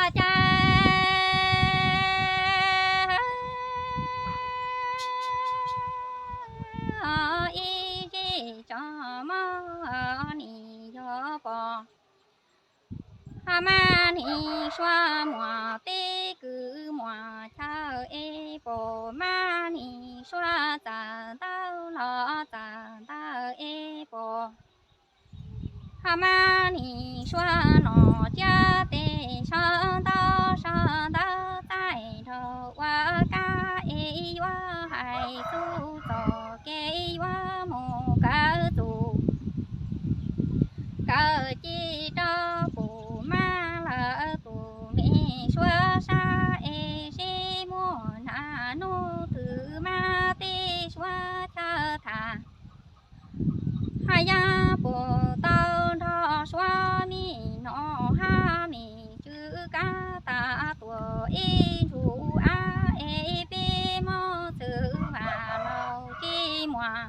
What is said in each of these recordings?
Cas ib zej tsob mob nim yog pom, ho maj nim sua muam teb kwv muam chaw es pom, maj nim sua txawm ntawd los txawm ntawd es pom, ho maj nim sua nom tsiab tes sawv ntawd sawv ntawd txaij dhau ua kab es yuav hais txuj txom kev yuav mus kawv txuj kawg ci rau pum maj lawm tus me suav sab es sib muag hnav hnub twg maj teb suav chaw tham. Haj yam puas tau nrog suav me nom hab me tswv kab tas tuam ib ntsug ab es peb mob txwv vam laus tsis muaj,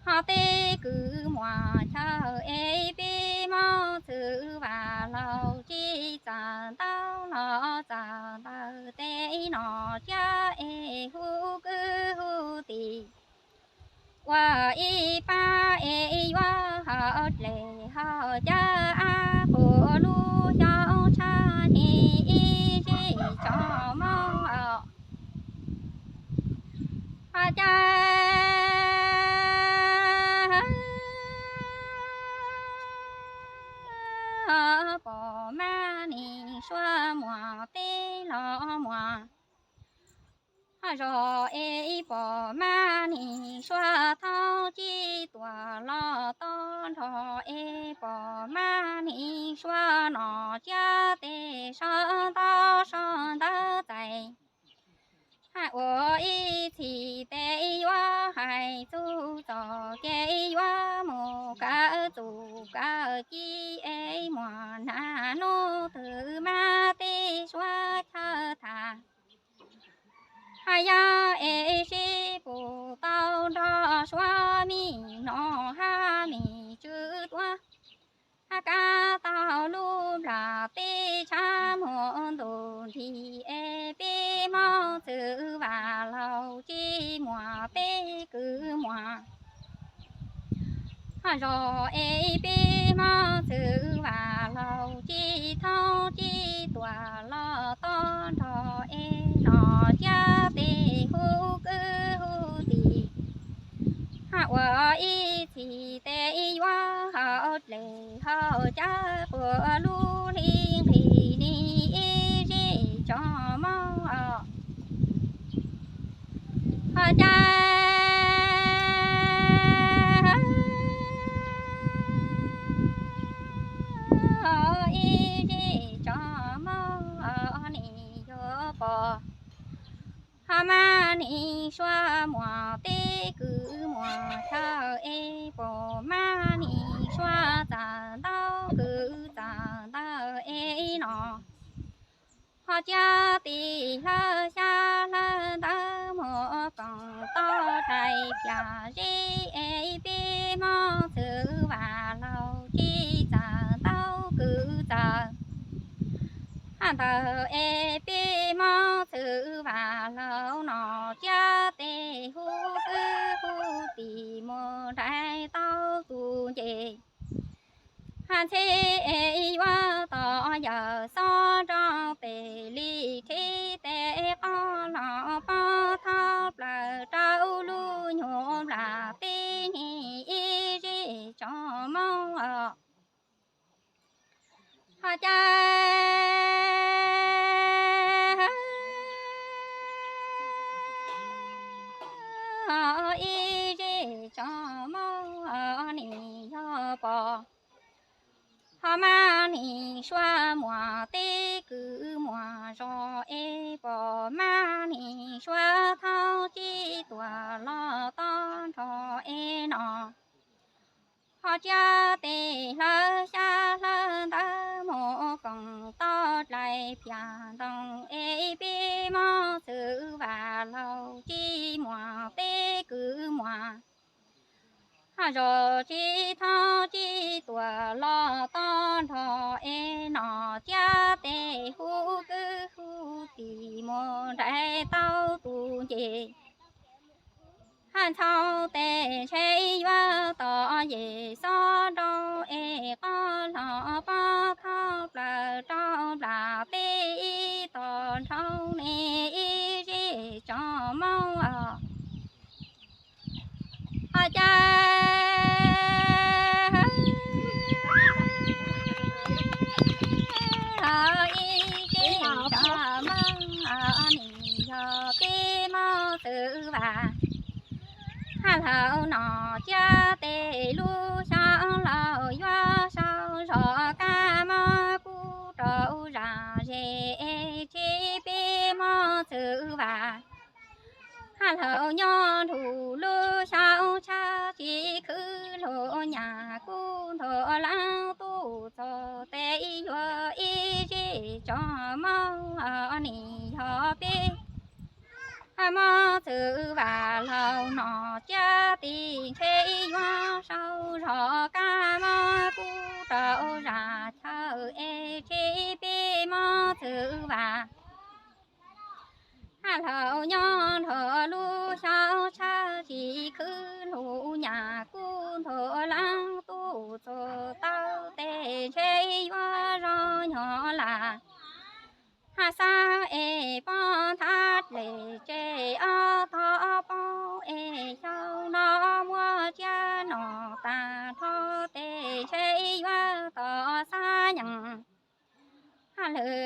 ho teb kwv muam chaw es peb mob txwv vam laus tsis txawm ntawd los txawm ntawd tes nom tsiab es hu kwv hu tij ua ib pab es yuav hau dlej hau cawv ab puas lub xyoo tshaj hnub ib zej tsob mob os. Ho cas pom maj nim sua muam teb los muam, ho zog es pom maj nim sua thaub tsis tuam los tod nrog es pom maj nim sua nom tsiab tes sawv ntawd sawv ntawd txais. Haj ua ib txhis tes yuav hais txuj txom kev yuav mus kawv txuj kawg ci es muag hnav hnub twg maj teb suav chaw tham. Haj yam es sib pum tau nrog suav me nom hab me tswv tuaj, hab kab tau lub nplam teb tshav muag ntuj nrig es peb mob txwv vam laus tsis muaj teb kwv muam. Ho zog es peb mob txwv vam laus tsis thoob tsis tuam los tod nrog es nom tsiab tes hu kwv hu tij. Haj ua ib txhis tes yuav hau dlej hau cawv puas lub hli nqhis nim ib zej tsob mob os. Ho cas ib zej tsob mob nim yog pom, ho maj nim sua muam teb kwv muam chaw es pom, maj nim sua txawm ntawd kwv txawm ntawd es no. Ho tsiab tis hlawv xya hlawv ntawd muag koom toj dlais piam zeb es peb mob txwv vam laus tsis txawm ntawd kwv txawm. Haj ntawd es peb mob txwv vam laus nom tsiab tes hu kwv hu tij mus nrhiav tau tus nce. Haj ntxhe es yuav tos yawm xob nroo pem li rhib tes qoj los poob thoob plaws rau lub nyuag nplam teb nim ib zej tsob mob os. Ho cas ib zej tsob mob nim yog pom, ho maj nim sua muam teb kwv muam zog es pom, maj nim sua thoob tsis tuam los tod nrog es no. Ho tsiab tes hlawv xya hlawv ntawd muag koom toj dlais piam ntoo es peb mob txwv vam laus tsis muaj teb kwv muam. Zos tsis thoob tsis tuam los toj nrho es nom ciab tes hu kwv hu tij mus nrhiav tau tus nce. Haj ntxhau tes ntshe yuav tom yem xob nrau es qos los pob thoj plaws rau nplas teb ib tog nrhoo ne ib zej tso moo os. Ho cas ib zej tso moo nim yog peb mos txwv vam. Haj laug nom ciab tes lub xyoo laus yuav sau zog kab mob kuj rau zam ze es tsis peb mos txwv vam. Haj laug nyob nrug lub xyoo tshaj tsis khwv lug nyam kuj ntuag leej tub txog tes yuav ib zej tso moo nim yog peb mos txwv vam. Laug nom ciab tes ntshe yuav sau zog kab mob kuj rau zam chaw es tsis peb mos txwv vam. Haj laug nyob nrug lub xyoo tshaj tsis khwv lug nyam kuj ntuag leej tub txog tau tes ntshe yuav zoo nyog lam. Haj xav es pob nthab les tse ob tog pob es xyoo no muab tsiab nom tag nrho tes ntshe yuav tom xab nyeem. Haj lwm